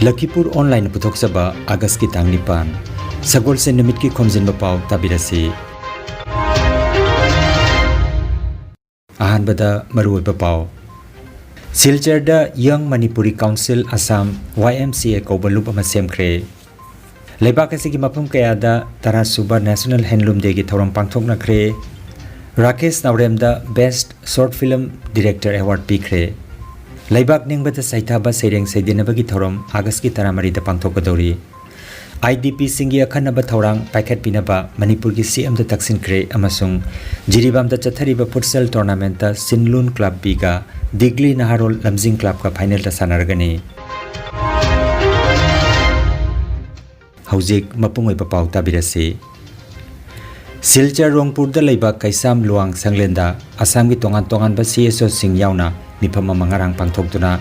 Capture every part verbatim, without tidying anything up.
ꯂꯈꯤꯄꯨꯔ ꯑꯣꯟꯂꯥꯏꯟꯅ ꯄꯨꯊꯣꯛꯆꯕ ꯑꯥꯒꯁꯀꯤ ꯇꯥꯡ ꯅꯤꯄꯥꯟ, ꯁꯒꯣꯜꯁꯦꯟ ꯅꯨꯃꯤꯠꯀꯤ ꯈꯣꯝꯖꯤꯟꯕ ꯄꯥꯎ ꯇꯥꯕꯤꯔꯁꯤ꯫ ꯑꯍꯥꯟꯕꯗ ꯃꯔꯨꯑꯣꯏꯕ ꯄꯥꯎ꯫ ꯁꯤꯜꯆꯔꯗ Young Manipuri Council Assam, Y M C A ꯀꯧꯕ ꯂꯨꯞ ꯑꯃ ꯁꯦꯝꯈ꯭ꯔꯦ꯫ ꯂꯩꯕꯥꯛ ꯑꯁꯤꯒꯤ ꯃꯐꯝ ꯀꯌꯥꯗ ꯇꯔꯥꯁꯨꯕ National Handloom Dayꯒꯤ ꯊꯧꯔꯝ ꯄꯥꯡꯊꯣꯛꯅꯈ꯭ꯔꯦ꯫ Rakesh ꯅꯥꯎꯔꯦꯝꯗ Best Short Film Director Award ꯄꯤꯈ꯭ꯔꯦ꯫ ꯂꯩꯕꯥꯛ ꯅꯤꯡꯕꯗ ꯁꯩꯊꯥꯕ ꯁꯩꯔꯦꯡ ꯁꯩꯗꯦꯟꯅꯕꯒꯤ ꯊꯧꯔꯝ ꯑꯥꯒꯁꯀꯤ ꯇꯔꯥꯃꯔꯤꯗ ꯄꯥꯡꯊꯣꯛꯀꯗꯧꯔꯤ꯫ IDPꯁꯤꯡꯒꯤ ꯑꯈꯟꯅꯕ ꯊꯧꯔꯥꯡ ꯄꯥꯏꯈꯠꯄꯤꯅꯕ ꯃꯅꯤꯄꯨꯔꯒꯤ CMꯗ ꯇꯛꯁꯤꯟꯈ꯭ꯔꯦ ꯑꯃꯁꯨꯡ ꯖꯤꯔꯤꯕꯥꯝꯗ ꯆꯠꯊꯔꯤꯕ futsal tournamentꯇ ꯁꯤꯟꯂꯨꯟ Club Bꯒ ꯗꯤꯒꯂꯤ ꯅꯍꯥꯔꯣꯜ ꯂꯝꯖꯤꯡ Clubꯀ finalꯗ ꯁꯥꯟꯅꯔꯒꯅꯤ꯫ ꯍꯧꯖꯤꯛ ꯃꯄꯨꯡ ꯑꯣꯏꯕ ꯄꯥꯎ ꯇꯥꯕꯤꯔꯁꯤ꯫ ꯁꯤꯜꯆꯔ ꯔꯣꯡꯄꯨꯔꯗ ꯂꯩꯕ ꯀꯩꯁꯥꯝ ꯂꯨꯋꯥꯡ ꯁꯪꯂꯦꯟꯗ ꯑꯁꯥꯝꯒꯤ ꯇꯣꯉꯥꯟ ꯇꯣꯉꯥꯟꯕ CSOꯁꯤꯡ ꯌꯥꯎꯅ ꯃꯤꯐꯝ ꯑꯃ ꯉꯔꯥꯡ ꯄꯥꯡꯊꯣꯛꯇꯨꯅ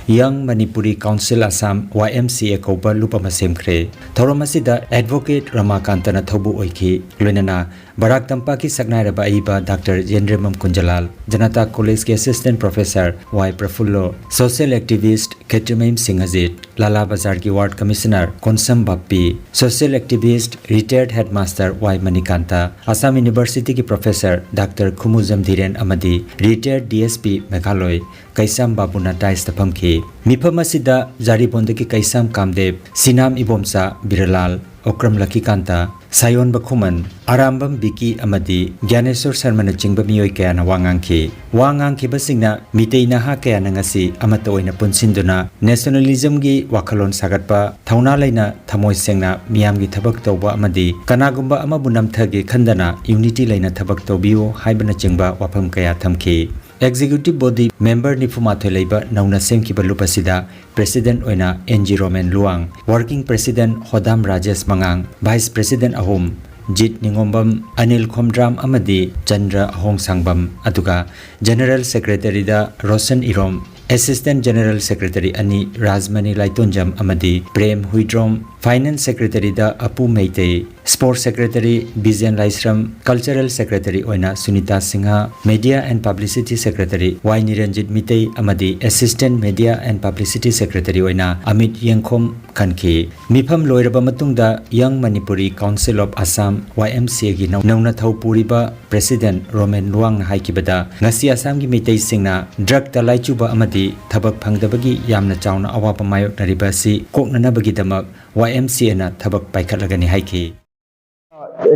Young Manipuri Council Assam, Y M C A ꯀꯧꯕ ꯂꯨꯞ ꯑꯃ ꯁꯦꯝꯈ꯭ꯔꯦ꯫ ꯊꯧꯔꯝ ꯑꯁꯤꯗ Advocate ꯔꯃꯥꯀꯥꯟꯇꯅ ꯊꯧꯕꯨ ꯑꯣꯏꯈꯤ, ꯂꯣꯏꯅꯅ ꯕꯔꯥꯛ ꯇꯝꯄꯥꯛꯀꯤ ꯁꯛꯅꯥꯏꯔꯕ ꯑꯏꯕ ꯗꯥꯛꯇꯔ ꯌꯦꯟꯗ꯭ꯔꯦꯝꯕꯝ ꯀꯨꯟꯖꯂꯥꯜ, ꯖꯅꯇꯥ ꯀꯣꯂꯦꯖꯀꯤ Assistant Professor ꯋꯥꯏ ꯄ꯭ꯔꯐꯨꯜꯂꯣ, social activist ꯈꯦꯇ꯭ꯔꯤꯃꯌꯨꯝ ꯁꯤꯡꯍꯖꯤꯠ, ꯂꯥꯂꯥ ꯕꯖꯥꯔꯒꯤ Ward Commissioner Konsam ꯕꯥꯞꯄꯤ, social activist retired headmaster ꯋꯥꯏ ꯃꯅꯤꯀꯥꯟꯇ, ꯑꯁꯥꯝ ꯌꯨꯅꯤꯚꯔꯁꯤꯇꯤꯒꯤ Professor ꯗꯥꯛꯇꯔ ꯈꯨꯃꯨꯖꯝ ꯙꯤꯔꯦꯟ ꯑꯃꯗꯤ retired DSP ꯃꯦꯘꯥꯂꯣꯏ ꯀꯩꯁꯥꯝ ꯕꯥꯕꯨꯅ dais ꯇ ꯐꯝꯈꯤ꯫ ꯃꯤꯐꯝ ꯑꯁꯤꯗ ꯖꯥꯔꯤꯕꯣꯟꯗꯒꯤ ꯀꯩꯁꯥꯝ ꯀꯥꯝꯗꯦꯕ, ꯁꯤꯅꯥꯝ ꯏꯕꯣꯝꯆꯥ ꯕꯤꯔꯂꯥꯜ, ꯑꯣꯀ꯭ꯔꯝ ꯂꯛꯈꯤꯀꯥꯟꯇ, ꯁꯥꯌꯣꯟꯕ ꯈꯨꯃꯟ, ꯑꯔꯥꯝꯕꯝ ꯕꯤꯀꯤ ꯑꯃꯗꯤ ꯒ꯭ꯌꯥꯅꯦꯁꯣꯔ ꯁꯔꯃꯅꯆꯤꯡꯕ ꯃꯤꯑꯣꯏ ꯀꯌꯥꯅ ꯋꯥ ꯉꯥꯡꯈꯤ꯫ ꯋꯥ ꯉꯥꯡꯈꯤꯕꯁꯤꯡꯅ ꯃꯤꯇꯩ ꯅꯍꯥ ꯀꯌꯥꯅ ꯉꯁꯤ ꯑꯃꯠꯇ ꯑꯣꯏꯅ ꯄꯨꯟꯁꯤꯟꯗꯨꯅ nationalismꯒꯤ ꯋꯥꯈꯜꯂꯣꯟ ꯁꯥꯒꯠꯄ, ꯊꯧꯅꯥ ꯂꯩꯅ ꯊꯃꯣꯏ ꯁꯦꯡꯅ ꯃꯤꯌꯥꯝꯒꯤ ꯊꯕꯛ ꯇꯧꯕ ꯑꯃꯗꯤ ꯀꯅꯥꯒꯨꯝꯕ ꯑꯃꯕꯨ ꯅꯝꯊꯒꯦ ꯈꯟꯗꯅ unity ꯂꯩꯅ ꯊꯕꯛ ꯇꯧꯕꯤꯌꯨ ꯍꯥꯏꯕꯅꯆꯤꯡꯕ ꯋꯥꯐꯝ ꯀꯌꯥ ꯊꯝꯈꯤ꯫ Executive Body member ꯅꯤꯐꯨꯃꯥꯊꯣꯏ ꯂꯩꯕ ꯅꯧꯅ ꯁꯦꯝꯈꯤꯕ ꯂꯨꯞ ꯑꯁꯤꯗ President ꯑꯣꯏꯅ N G Romen Luwang, Working President Hodam Rajesh ꯃꯉꯥꯡ, Vice President ꯑꯍꯨꯝ, ꯖꯤꯠ ꯅꯤꯉꯣꯝꯕꯝ, ꯑꯅꯤꯜ ꯈꯣꯝꯗ꯭ꯔꯥꯝ ꯑꯃꯗꯤ ꯆꯟꯗ꯭ꯔ ꯑꯍꯣꯡꯁꯥꯡꯕꯝ, ꯑꯗꯨꯒ General Secretaryꯗ ꯔꯣꯁꯟ ꯏꯔꯣꯝ, Assistant General Secretary ꯑꯅꯤ, ꯔꯥꯖꯃꯅꯤ ꯂꯥꯏꯇꯣꯟꯖꯝ ꯑꯃꯗꯤ Prem Huidrom, Finance Secretaryꯗ Apu Meitei, Sports Secretary ꯕꯤꯖꯦꯟ ꯂꯥꯏꯁ꯭ꯔꯝ, Cultural Secretary ꯑꯣꯏꯅ Sunita Singh, Media and Publicity Secretary ꯋꯥꯏ ꯅꯤꯔꯟꯖꯤꯠ ꯃꯤꯇꯩ ꯑꯃꯗꯤ Assistant Media and Publicity Secretary ꯑꯣꯏꯅ ꯑꯃꯤꯠ ꯌꯦꯡꯈꯣꯝ ꯈꯟꯈꯤ꯫ ꯃꯤꯐꯝ ꯂꯣꯏꯔꯕ ꯃꯇꯨꯡꯗ Young Manipuri Council of Assam, Y M C ꯑꯦꯒꯤ ꯅꯧ-, ꯅꯧꯅ ꯊꯧ ꯄꯨꯔꯤꯕ President ꯔꯣꯃꯦꯟ ꯂꯨꯋꯥꯡꯅ ꯍꯥꯏꯈꯤꯕꯗ, ꯉꯁꯤ ꯑꯁꯥꯝꯒꯤ ꯃꯤꯇꯩꯁꯤꯡꯅ drugꯇ ꯂꯥꯏꯆꯨꯕ ꯑꯃꯗꯤ ꯊꯕꯛ ꯐꯪꯗꯕꯒꯤ ꯌꯥꯝꯅ ꯆꯥꯎꯅ ꯑꯋꯥꯕ ꯃꯥꯌꯣꯛꯅꯔꯤꯕ ꯑꯁꯤ ꯀꯣꯛꯅꯅꯕꯒꯤꯗꯃꯛ ꯋꯥꯏ ꯑꯦꯝ ꯁꯤ ꯑꯦꯅ ꯊꯕꯛ ꯄꯥꯏꯈꯠꯂꯒꯅꯤ ꯍꯥꯏꯈꯤ꯫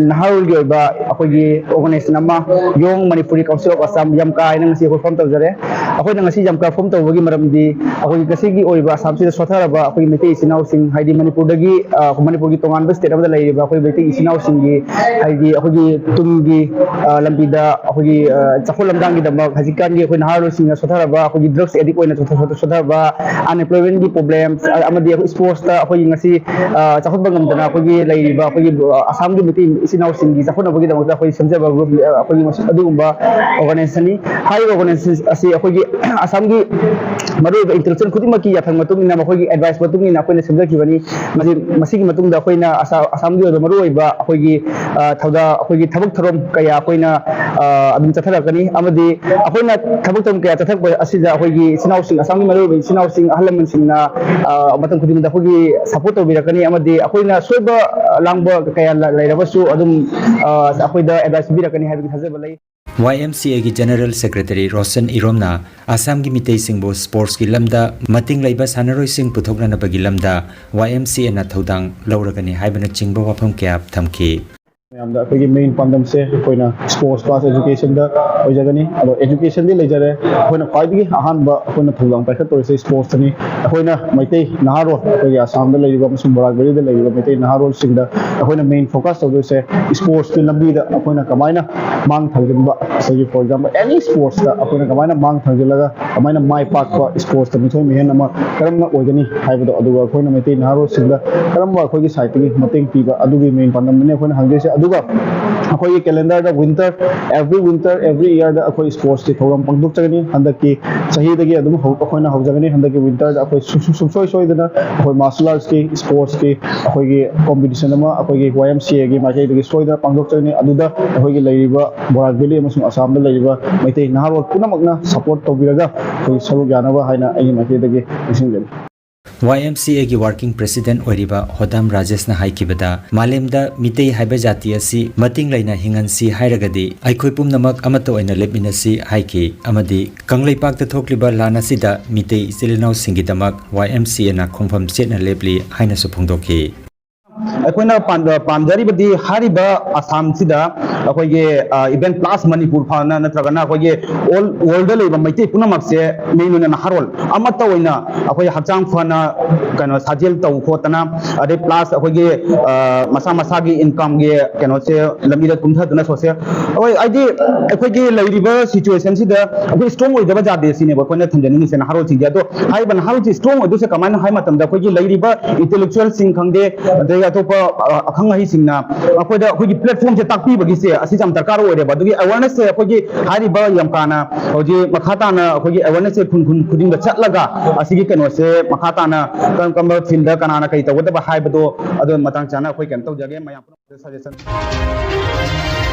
ꯅꯍꯥꯔꯣꯜꯒꯤ ꯑꯣꯏꯕ ꯑꯩꯈꯣꯏꯒꯤ organization ꯑꯃ, Young Manipuri Council of Assam, ꯌꯥꯝꯀꯥ ꯍꯥꯏꯅ ꯉꯁꯤ ꯑꯩꯈꯣꯏ form ꯇꯧꯖꯔꯦ꯫ ꯑꯩꯈꯣꯏꯅ ꯉꯁꯤ ꯌꯥꯝꯀꯥ form ꯇꯧꯕꯒꯤ ꯃꯔꯝꯗꯤ, ꯑꯩꯈꯣꯏꯒꯤ ꯉꯁꯤꯒꯤ ꯑꯣꯏꯕ ꯑꯁꯥꯝꯁꯤꯗ ꯁꯣꯠꯊꯔꯕ ꯑꯩꯈꯣꯏꯒꯤ ꯃꯩꯇꯩ ꯏꯆꯤꯟ ꯏꯅꯥꯎꯁꯤꯡ, ꯍꯥꯏꯗꯤ ꯃꯅꯤꯄꯨꯔꯗꯒꯤ, ꯑ, ꯃꯅꯤꯄꯨꯔꯒꯤ ꯇꯣꯉꯥꯟꯕ state ꯑꯃꯗ ꯂꯩꯔꯤꯕ ꯑꯩꯈꯣꯏ ꯃꯩꯇꯩ ꯏꯆꯤꯟ ꯏꯅꯥꯎꯁꯤꯡꯒꯤ, ꯍꯥꯏꯗꯤ ꯑꯩꯈꯣꯏꯒꯤ ꯇꯨꯡꯒꯤ, ꯑ, ꯂꯝꯕꯤꯗ ꯑꯩꯈꯣꯏꯒꯤ, ꯑ, ꯆꯥꯎꯈꯠ ꯂꯝꯗꯥꯡꯒꯤꯗꯃꯛ ꯍꯧꯖꯤꯛꯀꯥꯟꯒꯤ ꯑꯩꯈꯣꯏ ꯅꯍꯥꯔꯣꯜꯁꯤꯡꯅ ꯁꯣꯠꯊꯔꯕ, ꯑꯩꯈꯣꯏꯒꯤ drugs addict ꯑꯣꯏꯅ ꯁꯣꯠꯊ-, ꯁꯣꯠꯊ-, ꯁꯣꯠꯊꯕ, unemploymentꯒꯤ problems, ꯑ-, ꯑꯃꯗꯤ ꯑꯩꯈꯣꯏ sportsꯇ ꯑꯩꯈꯣꯏꯒꯤ ꯉꯁꯤ, ꯑ, ꯆꯥꯎꯈꯠꯄ ꯉꯝꯗꯅ ꯑꯩꯈꯣꯏꯒꯤ ꯂꯩꯔꯤꯕ ꯑꯩꯈꯣꯏꯒꯤ, ꯑ, ꯑꯁꯥꯝꯒꯤ ꯃꯩꯇꯩ ꯏꯆꯤꯟ ꯏꯅꯥꯎꯁꯤꯡꯒꯤ ꯆꯥꯎꯈꯠꯅꯕꯒꯤꯗꯃꯛꯇ ꯑꯩꯈꯣꯏ ꯁꯦꯝꯖꯕ group, ꯑ, ꯑꯩꯈꯣꯏꯒꯤ ꯃꯁꯤ-, ꯑꯗꯨꯒꯨꯝꯕ organizationꯅꯤ꯫ ꯍꯥꯏꯔꯤꯕ organization ꯑꯁꯤ ꯑꯩꯈꯣꯏꯒꯤ ꯑꯁꯥꯝꯒꯤ ꯃꯔꯨꯑꯣꯏꯕ intellectual ꯈꯨꯗꯤꯡꯃꯛꯀꯤ ꯌꯥꯊꯪ ꯃꯇꯨꯡ ꯏꯟꯅ, ꯃꯈꯣꯏꯒꯤ advice ꯃꯇꯨꯡ ꯏꯟꯅ ꯑꯩꯈꯣꯏꯅ ꯁꯦꯝꯖꯈꯤꯕꯅꯤ꯫ ꯃꯁꯤ, ꯃꯁꯤꯒꯤ ꯃꯇꯨꯡꯗ ꯑꯩꯈꯣꯏꯅ ꯑꯁꯥ-, ꯑꯁꯥꯝꯒꯤ ꯑꯣꯏꯕ ꯃꯔꯨꯑꯣꯏꯕ ꯑꯩꯈꯣꯏꯒꯤ, ꯑ, ꯊꯧꯗꯥ-, ꯑꯩꯈꯣꯏꯒꯤ ꯊꯕꯛ ꯊꯧꯔꯝ ꯀꯌꯥ ꯑꯩꯈꯣꯏꯅ, ꯑ, ꯑꯗꯨꯝ ꯆꯠꯊꯔꯛꯀꯅꯤ꯫ ꯑꯃꯗꯤ ꯑꯩꯈꯣꯏꯅ ꯊꯕꯛ ꯊꯧꯔꯝ ꯀꯌꯥ ꯆꯠꯊꯔꯛꯄ ꯑꯁꯤꯗ ꯑꯩꯈꯣꯏꯒꯤ ꯏꯆꯤꯟ ꯏꯅꯥꯎꯁꯤꯡ, ꯑꯁꯥꯝꯒꯤ ꯃꯔꯨꯑꯣꯏꯕ ꯏꯆꯤꯟ ꯏꯅꯥꯎꯁꯤꯡ, ꯑꯍꯜ ꯂꯃꯟꯁꯤꯡꯅ, ꯑ, ꯃꯇꯝ ꯈꯨꯗꯤꯡꯃꯛꯇ ꯑꯩꯈꯣꯏꯒꯤ support ꯇꯧꯕꯤꯔꯛꯀꯅꯤ꯫ ꯑꯃꯗꯤ ꯑꯩꯈꯣꯏꯅ ꯁꯣꯏꯕ, ꯑ, ꯂꯥꯡꯕ ꯀꯌꯥ ꯂ-, ꯂꯩꯔꯕꯁꯨ ꯑꯗꯨꯝ, ꯑ, ꯑꯩꯈꯣꯏꯗ advice ꯄꯤꯕꯤꯔꯛꯀꯅꯤ ꯍꯥꯏꯕꯒꯤ ꯊꯥꯖꯕ ꯂꯩ꯫ ꯋꯥꯏ ꯑꯦꯝ ꯁꯤ ꯑꯦꯒꯤ General Secretary ꯔꯣꯁꯟ ꯏꯔꯣꯝꯅ ꯑꯁꯥꯝꯒꯤ ꯃꯤꯇꯩꯁꯤꯡꯕꯨ sportsꯀꯤ ꯂꯝꯗ ꯃꯇꯤꯡ ꯂꯩꯕ ꯁꯥꯟꯅꯔꯣꯏꯁꯤꯡ ꯄꯨꯊꯣꯛꯅꯅꯕꯒꯤ ꯂꯝꯗ ꯋꯥꯏ ꯑꯦꯝ ꯁꯤ ꯑꯦꯅ ꯊꯧꯗꯥꯡ ꯂꯧꯔꯒꯅꯤ ꯍꯥꯏꯕꯅꯆꯤꯡꯕ ꯋꯥꯐꯝ ꯀꯌꯥ ꯊꯝꯈꯤ꯫ ꯃꯌꯥꯝꯗ ꯑꯩꯈꯣꯏꯒꯤ main ꯄꯥꯟꯗꯝꯁꯦ ꯑꯩꯈꯣꯏꯅ sports plus educationꯗ ꯑꯣꯏꯖꯒꯅꯤ꯫ ꯑꯗꯣ educationꯗꯤ ꯂꯩꯖꯔꯦ, ꯑꯩꯈꯣꯏꯅ ꯈ꯭ꯋꯥꯏꯗꯒꯤ ꯑꯍꯥꯟꯕ ꯑꯩꯈꯣꯏꯅ ꯊꯧꯗꯥꯡ ꯄꯥꯏꯈꯠꯇꯧꯔꯤꯁꯦ sportsꯇꯅꯤ꯫ ꯑꯩꯈꯣꯏꯅ ꯃꯩꯇꯩ ꯅꯍꯥꯔꯣꯜ, ꯑꯩꯈꯣꯏꯒꯤ ꯑꯁꯥꯝꯗ ꯂꯩꯔꯤꯕ ꯑꯃꯁꯨꯡ ꯕꯔꯥꯛ ꯚꯦꯂꯤꯗ ꯂꯩꯔꯤꯕ ꯃꯩꯇꯩ ꯅꯍꯥꯔꯣꯜꯁꯤꯡꯗ ꯑꯩꯈꯣꯏꯅ main focus ꯇꯧꯗꯣꯏꯁꯦ sportsꯀꯤ ꯂꯝꯕꯤꯗ ꯑꯩꯈꯣꯏꯅ ꯀꯃꯥꯏꯅ ꯃꯥꯡ ꯊꯥꯡꯖꯤꯟꯕ, ꯑꯩꯈꯣꯏꯒꯤ, for example, any sportsꯇ ꯑꯩꯈꯣꯏꯅ ꯀꯃꯥꯏꯅ ꯃꯥꯡ ꯊꯥꯡꯖꯤꯜꯂꯒ ꯀꯃꯥꯏꯅ ꯃꯥꯏ ꯄꯥꯛꯄ sportsꯇ ꯃꯤꯊꯣꯏ ꯃꯤꯍꯦꯟ ꯑꯃ ꯀꯔꯝꯅ ꯑꯣꯏꯒꯅꯤ ꯍꯥꯏꯕꯗꯣ, ꯑꯗꯨꯒ ꯑꯩꯈꯣꯏꯅ ꯃꯩꯇꯩ ꯅꯍꯥꯔꯣꯜꯁꯤꯡꯗ ꯀꯔꯝꯕ ꯑꯩꯈꯣꯏꯒꯤ sideꯇꯒꯤ ꯃꯇꯦꯡ ꯄꯤꯕ, ꯑꯗꯨꯒꯤ main ꯄꯥꯟꯗꯝꯗꯨꯅꯤ ꯑꯩꯈꯣꯏꯅ ꯍꯪꯗꯣꯏꯁꯦ꯫ ꯑꯗꯨꯒ ꯑꯩꯈꯣꯏꯒꯤ ꯀꯦꯂꯦꯟꯗꯔꯗ winter, every winter, every yearꯗ ꯑꯩꯈꯣꯏ sportsꯀꯤ ꯊꯧꯔꯝ ꯄꯥꯡꯊꯣꯛꯆꯒꯅꯤ꯫ ꯍꯟꯗꯛꯀꯤ ꯆꯍꯤꯗꯒꯤ ꯑꯗꯨꯝ ꯍꯧ-, ꯑꯩꯈꯣꯏꯅ ꯍꯧꯖꯒꯅꯤ꯫ ꯍꯟꯗꯛꯀꯤ winterꯗ ꯑꯩꯈꯣꯏ ꯁꯨ-, ꯁꯨ-, ꯁꯨꯡꯁꯣꯏ ꯁꯣꯏꯗꯅ ꯑꯩꯈꯣꯏ martial artsꯀꯤ, sportsꯀꯤ ꯑꯩꯈꯣꯏꯒꯤ competition ꯑꯃ ꯑꯩꯈꯣꯏꯒꯤ Y M C Aꯒꯤ ꯃꯥꯏꯀꯩꯗꯒꯤ ꯁꯣꯏꯗꯅ ꯄꯥꯡꯊꯣꯛꯆꯒꯅꯤ꯫ ꯑꯗꯨꯗ ꯑꯩꯈꯣꯏꯒꯤ ꯂꯩꯔꯤꯕ ꯕꯣꯔꯥꯛ valley ꯑꯃꯁꯨꯡ ꯑꯁꯥꯝꯗ ꯂꯩꯔꯤꯕ ꯃꯩꯇꯩ ꯅꯍꯥꯔꯣꯜ ꯄꯨꯝꯅꯃꯛꯅ support ꯇꯧꯕꯤꯔꯒ ꯑꯩꯈꯣꯏ ꯁꯔꯨꯛ ꯌꯥꯅꯕ ꯍꯥꯏꯅ ꯑꯩꯒꯤ ꯃꯥꯏꯀꯩꯗꯒꯤ ꯅꯤꯡꯁꯤꯡꯖꯔꯤ꯫ Y M C Aꯒꯤ working president ꯑꯣꯏꯔꯤꯕ ꯍꯣꯗꯥꯝ ꯔꯥꯖꯦꯁꯅ ꯍꯥꯏꯈꯤꯕꯗ, ꯃꯥꯂꯦꯝꯗ ꯃꯤꯇꯩ ꯍꯥꯏꯕ ꯖꯥꯇꯤ ꯑꯁꯤ ꯃꯇꯤꯡ ꯂꯩꯅ ꯍꯤꯡꯍꯟꯁꯤ ꯍꯥꯏꯔꯒꯗꯤ ꯑꯩꯈꯣꯏ ꯄꯨꯝꯅꯃꯛ ꯑꯃꯠꯇ ꯑꯣꯏꯅ ꯂꯦꯞꯃꯤꯟꯅꯁꯤ ꯍꯥꯏꯈꯤ ꯑꯃꯗꯤ ꯀꯪꯂꯩꯄꯥꯛꯇ ꯊꯣꯛꯂꯤꯕ ꯂꯥꯟ ꯑꯁꯤꯗ ꯃꯤꯇꯩ ꯏꯆꯤꯜ ꯏꯅꯥꯎꯁꯤꯡꯒꯤꯗꯃꯛ Y M C Aꯅ ꯈꯣꯡꯐꯝ ꯆꯦꯠꯅ ꯂꯦꯞꯂꯤ ꯍꯥꯏꯅꯁꯨ ꯐꯣꯡꯗꯣꯛꯈꯤ꯫ ꯑꯩꯈꯣꯏꯅ ꯄꯥꯝ-, ꯄꯥꯝꯖꯔꯤꯕꯗꯤ ꯍꯥꯏꯔꯤꯕ ꯑꯁꯥꯝꯁꯤꯗ ꯑꯩꯈꯣꯏꯒꯤ, ꯑ, even plus ꯃꯅꯤꯄꯨꯔ ꯐꯥꯎꯅ ꯅꯠꯇ꯭ꯔꯒꯅ ꯑꯩꯈꯣꯏꯒꯤ all worldꯗ ꯂꯩꯕ ꯃꯩꯇꯩ ꯄꯨꯝꯅꯃꯛꯁꯦ, main ꯑꯣꯏꯅ ꯅꯍꯥꯔꯣꯜ ꯑꯃꯠꯇ ꯑꯣꯏꯅ ꯑꯩꯈꯣꯏ ꯍꯛꯆꯥꯡ ꯐꯅ ꯀꯩꯅꯣ ꯁꯥꯖꯦꯜ ꯇꯧ ꯈꯣꯠꯇꯅ, ꯑꯗꯩ plus ꯑꯩꯈꯣꯏꯒꯤ, ꯑ, ꯃꯁꯥ ꯃꯁꯥꯒꯤ incomeꯒꯤ ꯀꯩꯅꯣꯁꯦ ꯂꯝꯕꯤꯗ ꯀꯨꯝꯊꯗꯨꯅ ꯁꯣꯁꯦ ꯑꯩꯈꯣꯏ ꯍꯥꯏꯗꯤ ꯑꯩꯈꯣꯏꯒꯤ ꯂꯩꯔꯤꯕ situationꯁꯤꯗ ꯑꯩꯈꯣꯏ strong ꯑꯣꯏꯗꯕ ꯌꯥꯗꯦ ꯁꯤꯅꯦꯕ ꯑꯩꯈꯣꯏꯅ ꯊꯝꯖꯅꯤꯡꯉꯤꯁꯦ ꯅꯍꯥꯔꯣꯜꯁꯤꯡꯁꯦ꯫ ꯑꯗꯣ ꯍꯥꯏꯔꯤꯕ ꯅꯍꯥꯔꯣꯜꯁꯤ strong ꯑꯣꯏꯗꯣꯏꯁꯦ ꯀꯃꯥꯏꯅ ꯍꯥꯏ ꯃꯇꯝꯗ ꯑꯩꯈꯣꯏꯒꯤ ꯂꯩꯔꯤꯕ intellectualꯁꯤꯡ ꯈꯪꯗꯦ, ꯑꯗꯩ ꯑꯇꯣꯞꯄ, ꯑ, ꯑꯈꯪ ꯑꯍꯩꯁꯤꯡꯅ ꯑꯩꯈꯣꯏꯗ ꯑꯩꯈꯣꯏꯒꯤ platformꯁꯦ ꯇꯥꯛꯄꯤꯕꯒꯤꯁꯦ ꯑꯁꯤꯁꯦ ꯌꯥꯝ ꯗꯔꯀꯥꯔ ꯑꯣꯏꯔꯦꯕ꯫ ꯑꯗꯨꯒꯤ awarenessꯁꯦ ꯑꯩꯈꯣꯏꯒꯤ ꯍꯥꯏꯔꯤꯕ ꯌꯥꯝ ꯀꯥꯅ ꯍꯧꯖꯤꯛ ꯃꯈꯥ ꯇꯥꯅ ꯑꯩꯈꯣꯏꯒꯤ awarenessꯁꯦ ꯈꯨꯟ ꯈꯨꯟ ꯈꯨꯗꯤꯡꯗ ꯆꯠꯂꯒ ꯑꯁꯤꯒꯤ ꯀꯩꯅꯣꯁꯦ ꯃꯈꯥ ꯇꯥꯅ ꯀꯔꯝ ꯀꯔꯝꯕ fieldꯗ ꯀꯅꯥꯅ ꯀꯔꯤ ꯇꯧꯒꯗꯕ ꯍꯥꯏꯕꯗꯣ ꯑꯗꯨ ꯃꯇꯥꯡ ꯆꯥꯅ ꯑꯩꯈꯣꯏ ꯀꯩꯅꯣ ꯇꯧꯖꯒꯦ ꯃꯌꯥꯝ ꯄꯨꯝꯅꯃꯛꯇ suggestion꯫